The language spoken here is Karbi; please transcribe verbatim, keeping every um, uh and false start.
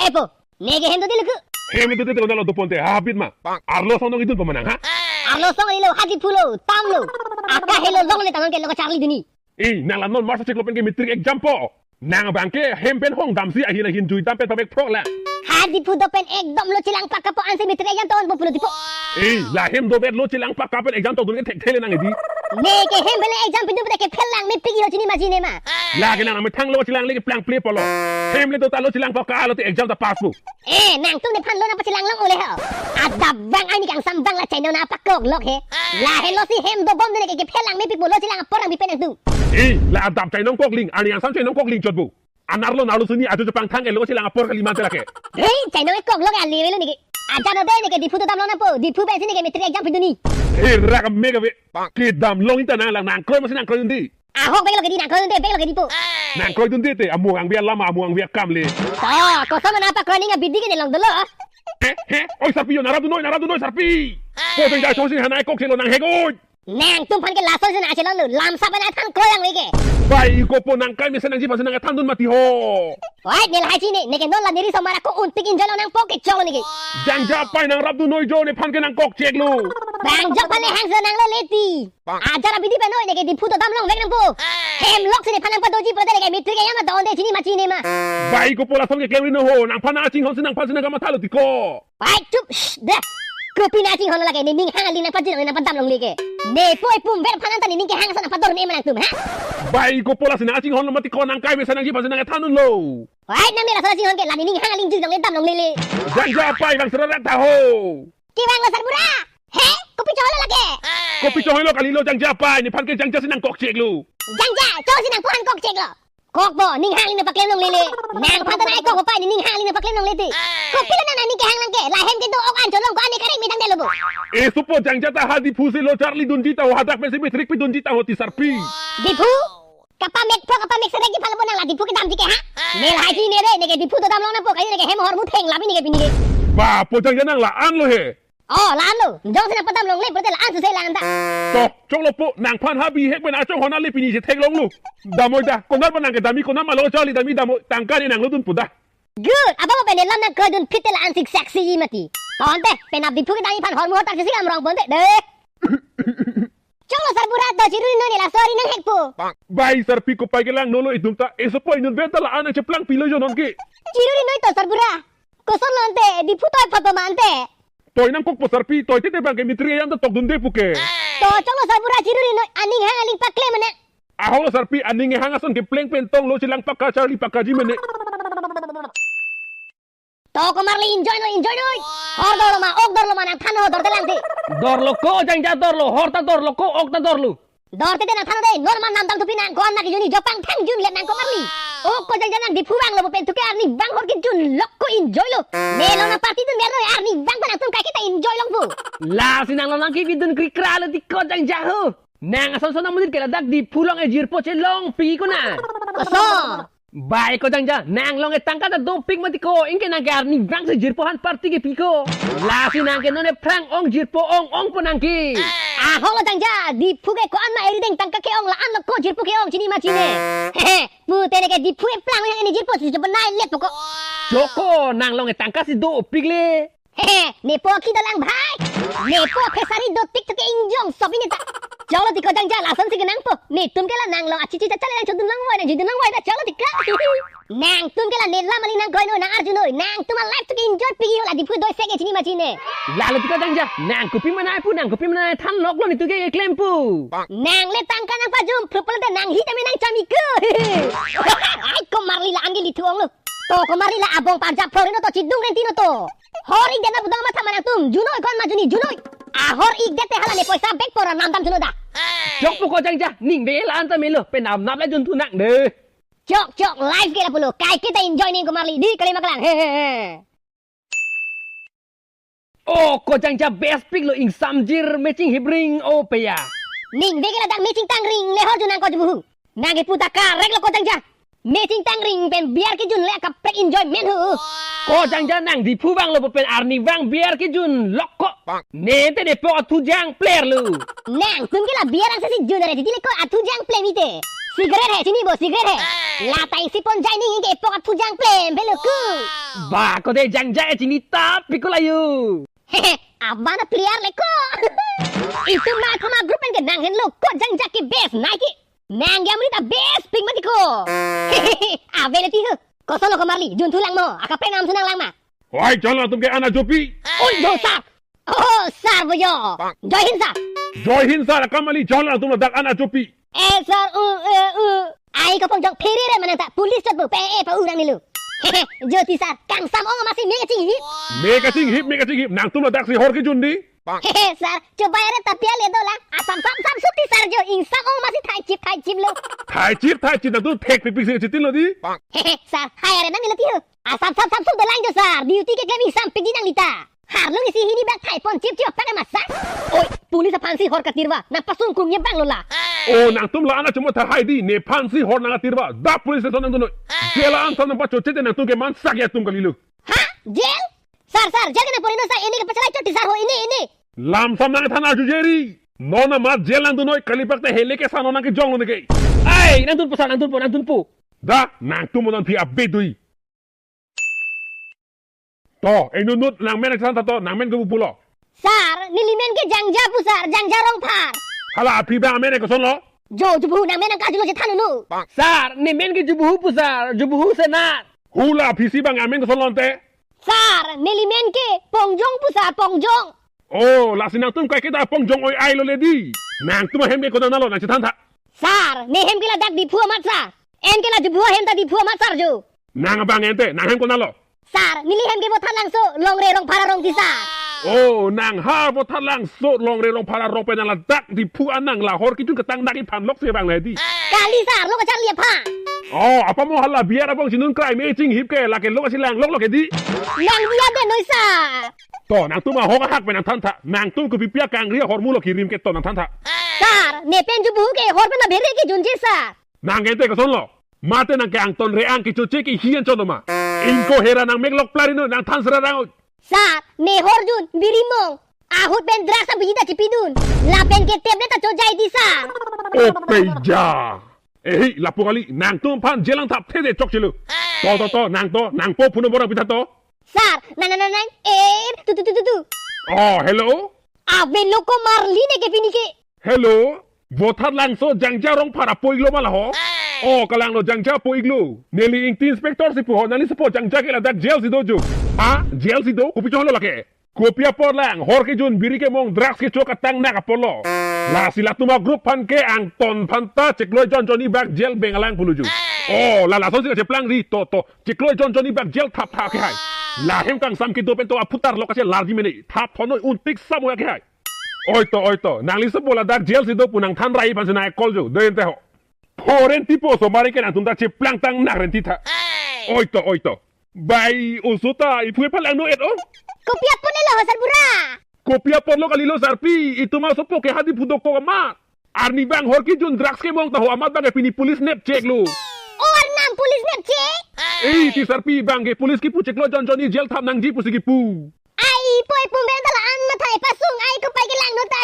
Epo, neke hem dodi luku. Hem dodi te konatlo doponte, ha habit ma. Arlo song nong idunpo manang ha? Arlo song ilo, ha Diphu lo, tam lo. Aka helo longle tanon ke lo kacharli duni. Eh, nang la non masa chiklo pen ke matric exam po. Nang abang ke hem pen hong damsi ahin ahin jui dam pen pabek phrok la. Ha Diphu do pen ekdom lo chelang pakka po, ansi matric exam tonpo pulo Diphu. Eh, la hem do pen lo chelang pakka pen exam todun ke thekthe le nang edi. Neke hem pen exam pidun pen ke phel lang mepik ho chini ma chini ma. Lake nang methang lo chelang le ke plangple pulo. Hem le do ta lo chelang pakka lote exam ta pass po. Eh, nangtum nephan lo nangpachelang long ole ho. Adap vang ai ne kangsam vang la chainong nangpakoklok he. Lahelo si hem dobom ne ke kephel lang mepik pulo chelang apor nangpi pen nangtum. Eh, la adap chainong kokling, arni angsam chainong kokling chotpo. Anerlo nerlo suni ajo chepangthang ke lo chelang apor kali mante lake. Hei, chainong koklok ale velo neke. Ajan ode neke Diphu dodam long nangpo, Diphu pensi neke matric exam pidunji. Eh, rak mek ave. Kedam long ita nang lang nangkroi masi nangkroidunde. Ahok bek lo kedi nangkroidunde, bek lo kedi po. Nangkroidunde te, amu angbi alam, amu angbi akam le. To, koson ma nangpakroi ning abidi ke ne long dolo. He, he, oi sarpi yo, nang rapdunnoi, nang rapdunnoi sarpi. Ko deng jai chosi hanai kok chelo nang hek oi. Nangtum aphan ke lason si nangchelong lo, lamsa pen nangthan kroi ang leke. Bai ko po nang kai mesen nangji mesen nangthandun mati ho. Oi, ne lahai chini, neke non la neri somara ko untik enjoy long nangpo ke chong neke. Jangja pai nang rapdunnoi jo nephan ke nangkokchek lo. Bang jok aphan le hangse nang lo leti. Ajar abidi pen noi neke Diphu dodam long vek nangpo. Hem lok si nephan nangpadoji pulote neke matric exam donde chini ma chini ma. Bai ko po lason ke klem ri no ho, nangphan nangchinghon si nangphan si nangkamatha lo tiko. Bai chup, shh, deh. Kopi nangchinghon lake, ne ning hang aling nangpajir nangpadam longle ke. Nepo ipum ver aphan anta ne ning kehang ason nangpador ne ma nangtum, ha? Bai ko po lasi nangchinghon lo mati ko nang kai mesen nangji mesen nangthandun lo. Oi, nang ne lason chinghon ke la ne ning hang aling jui longle dam longle le. Jangja pai bang serarak ta ho. Kevang lo sarbura. He, kopi chohoi lo lake. Kopi chohoi lo kali lo jangja pai, nephan ke jangja si nangkokchek lo. Jangja, cho si nangphan kokchek lo. Kokpo, ning hang aling nangpaklem longle le. Nangphan ta nai kokpo pai, ning hang aling nangpaklem longle te. Kopilo nang ne ning kehang lang ke, la hem kedo ok an cholong ko ane karek midang delo bo. Eh, supo jangja ta ha Diphu si lo charlidunji ta ho hadak pensi matric pidunji ta ho ti sarpi. Diphu? Kapamek pho, kapamek serek ji phalabonang la Diphu kedamji ke ha? Ne lahai chini ne re, neke Diphu dodam long nangpo, kai neke hem ahormu theng labi neke pini ke. Ba, po jangja nang la-an lo he. Oh, la-an lo. Jongsi nangpadam longle pulote la-an suse la-an ta. To, choklo po, nangphan ha bihek pen achonghon ale pini si theklong lo. Damoi da, konat pa nang kedamji, konat ma lo charli damji damoi, tangka ne nang lodunpo da. Good. Abang pen ne lam nangkroidun phit te la-an sik sexy mati. Tonte, penap Diphu kedamji aphan hormu hortak si kam rong ponte. Deh. Choklo sarbura to chiruri noi ne laso ari nanghekpo. Bai sarpi kopai kelang nolo itum ta, eh, sopo inut benta la-an nangcheplang pilo jo nonke. Chiruri noi to sarbura. Koson lo ante, Diphu toi photo ma ante. Toi nangkokpo sarpi, toi tete bang ke matric exam ta tokdunde puke. To choklo sarbura chiruri noi, aning hang aling paklem mane. Ahok lo sarpi, aning hang ason kepleng pen tong lo chelang pakka charli pakkaji mene. To komarli enjoy noi, enjoy noi. Hor dorlo ma, ok dorlo ma nangthan ho, dorte lang te. Dorlo ko jangja dorlo, hor ta dorlo ko, ok ta dorlo. Dortete nangthan te, non ma namdam thupi nang ko-an nangkejunji, jopang thangjun le nang komarli. Ok ko jangja nang Diphu vanglo pen thuke arnivang hor kejun lok ko enjoy lo. Ne long nangparty dun mer noi arnivang ta nangtum kaiketa enjoy longpo. Lasi nang long nangkebidun krikra lo ti ko jangja ho. Nang ason son amonit ke ladak Diphu along e jirpo chelongpi ko na. Koson. Bai ko jangja, nang along e tangka ta dopik mati ko, anke nang ke arnivang si jirpo aphan party kepi ko. Lasi nang ke non ephrang ong jirpo ong ongpo nang ke. Ahok lo jangja, Diphu ke ko-an ma eri deng tangka ke-ong la-an lo ko jirpo ke-ong chini ma chini. Hehe, pute neke Diphu eplang yang ini jirpo si jepenai let pokok. Joko, nang along e tangka si dopik le. Hehe, nepo akhi dolang bhai. Nepo akhesari dotik thuke ingjong sop ini ta. Choklo ti ko jangja lason si kenangpo. Netum ke la nang along achichi chachale nangchodun longvoi nangjuidun longvoi ta choklo ti ka. Nangtum ke la ne lam aling nangkroi noi nang arju noi. Nangtum a life thuke enjoy pigi ho la Diphu doi sek e chini ma chini. Lalo ti ko jangja. Nang kopi manai pu nang kopi manai than loklo netum ke klempu. Nang le tangka nangpajum phrup pulote nang hi tame nangchami ke. Ai komarli la anggi lithu onglo. To komarli la abong parjap phro reno to chidung renti no to. Hor ik det na budong matha ma nangtum. Junoi ko-an ma junji junoi. Ahor ik det te hala ne poisa bag pora namdam juno da. Chokpo ko jangja, ning be la-an ta melo, penap nap la junthu nang de. Chok chok life ke lapulo, kaiketa enjoy ning komarli, di kali ma kelang. Hehehe. Oh, ko jangja best pick lo ingsamjir meching hibring o peya. Ning veke ladak meching tangring le hor junang ko jubuhu. Nang kepu ta karek lo ko jangja. Meching tangring pen biar kejun le akaprek enjoyment hu. Ko jangja nang Diphu vanglo pen arnivang biar kejun lok ko. Ne te ne po athu jang player lo. Nangtum ke la biar angse si jun are titi le ko athu jang play mite. Cigarette hai chini bo cigarette hai. La ta isi pon jai ning ke epok aphu jang plem belo ku. Ba ko de jang jai chini ta pikul ayu. Hehe, abang na player le ko. Itum ma thoma group pen ke nang henlo ko jang jai ke best nai ke. Nang ke amri ta best ping mati ko. Hehehe, ave le ti hu. Koson lo ko Marli, jun thu lang mo, aka penam thu nang lang ma. Oi, chalo atum ke ana jopi. Oi, jo sir. Oh, sir bo jo. Jai Hind sir. Jai Hind sir, akam kali chalo atum ladak ana jopi. Eh, sir, uh, eh, uh. Ai ko ponjong phere re manang ta police chot bo pe e pa urang nilu. Hehe, joti sir, kangsam ong amatsi me kachinghip. Me kachinghip, me kachinghip, nangtum ladak si hor kejun di. Hehe, sir, coba ere tapi ale do la. Asam sam sam suti sir jo, ingsam ong amatsi thai chip thai chip lo. Thai chip, thai chip, nangtum thek pipik si chitin lo di. Hehe, sir, hai ere nang nilo ti hu. Asap sap sap sap dolang jo sir. Duty keklem ingsam pik di nangli ta. Harlung isi hini bak thai pon chip chip pak masa. Oi, police aphan si hor katirva. Nang pasung kung ye bang lo la. Oh, nangtum la ana chuma tha hai di. Nephan si hor nang atirva. Da police station nangdunoi. Jail an sam nang pachoche te nangtum ke man sak ya tum kalilu. Ha? Jail? Sir, sir, jail ke nang pori no sir. Ini ke pachalai chot ti sir ho ini, ini. Lam sam nang than arju jeri. Non amat jail nangdunoi. Kalipak te hele ke sa non nang kejong lo ne ke. Ai, nangdunpo sir, nangdunpo, nangdunpo. Da, nangtum non phi update dui. To, inut nut nangmen nangchethan tha to, nangmen ke pu pulo. Sir, neli men ke Jangja pu sir, Jangja Rongphar. Hala aphi bang amen ke koson lo? Jo, jo pu nangmen nang kaju lo chethan unu. Sir, nemen ke Jubuhu pu sir, Jubuhu Senat. Hula aphi si bang amen koson lo ante? Sir, neli men ke Pongjong pu sir, Pongjong. Oh, lasi nangtum kai ke da Pongjong oi ai lo le di. Nangtum ahem ke konat lo nangchethan tha. Sir, ne hem ke ladak Diphu amat sir. En ke la Jubuhu ahem ta Diphu amat sir jo. Nang abang ente, nang hem konat lo? Sir, neli hem ke Vothatlangso, Longre Rongphar arong ti sir. Oh, nang ha Vothatlangso, Longre Rongphar arong pen nang ladak Diphu anang la hor kejun ketang dak iphan lok si bang le di. Kali sir, lok kacharli aphan. Oh, apa mo hala biar abang chinun krai me chinghip ke lake lok si lang lok lo ke di. Nang dia de noi sir. To, nangtum ahok ahak pen nangthan tha. Nangtum kopi pia kangri ahormu lo kirim ke to nangthan tha. Sir, ne pen Jubuhu ke hor pen abhere kejunji sir. Nang ke ente koson lo? Mate nang ke Angton Reang kechoche ke hian chot lo ma. Ingko hera nang mek lok plari no nangthan sera rang. Sir, ne hor jun, biri mong. Ahut pen drugs abiji ta chipidun. Lapen ke tablet ta chojai di sir. Oh, peja. Ehi, lapu kali, nangtum aphan jail nangthap the de chokche lo. To, to, to, nang to, nang po phone number nang pitha to. Sir, nang nang nang nang, eh, tu tu tu tu tu. Oh, hello? Ave lo ko Marli ne ke pini ke. Hello? Vothatlangso Jangja Rongphar apo iklo ma la ho? Oh, kalang lo Jangja apo iklo. Neli Ingti Inspector si pu ho, nangli sopo Jangja ke ladak jail si do jo. Ha? Jail si do? Kopi chot lo lake? Kopi apor lang, hor kejun, biri kemong, drugs kecho ketang nak apor lo. Lasi latum agroup aphan ke Angton aphan ta chiklo jon jonni bak jail beng alang pulu ju. Oh, la lason si kacheplang ri to to. Chiklo jon jonni bak jail thap thap ke hai. La hem kangsam kedo pen to aphutar lo kachelar di mene. Thap thonoi untik samo ya ke hai. Oi to, oi to. Nangli sopo ladak jail si do pu nangthan rai aphan si nang call jo. Do ente ho. Pho renti po osomar ke nangtum ta cheplang tang nak renti tha. Oi to, oi to. Bai, oso ta iphu epha langno et o. Kopi apor le lo ho sir bura? Kopi apor lo kali lo sarpi, itum asopo ke ha Diphu dokok amat. Arni bang hor kejun drugs kemong ta ho amat bang ke pini police nep chek lo. Oh, arnam police nep chek? Eh, ti sarpi bang ke police kipu chiklo jon jonni jail thap nangji pusi kipu. Ai, poi pum ben ta la-an matha epasung, ai kopai ke langno ta.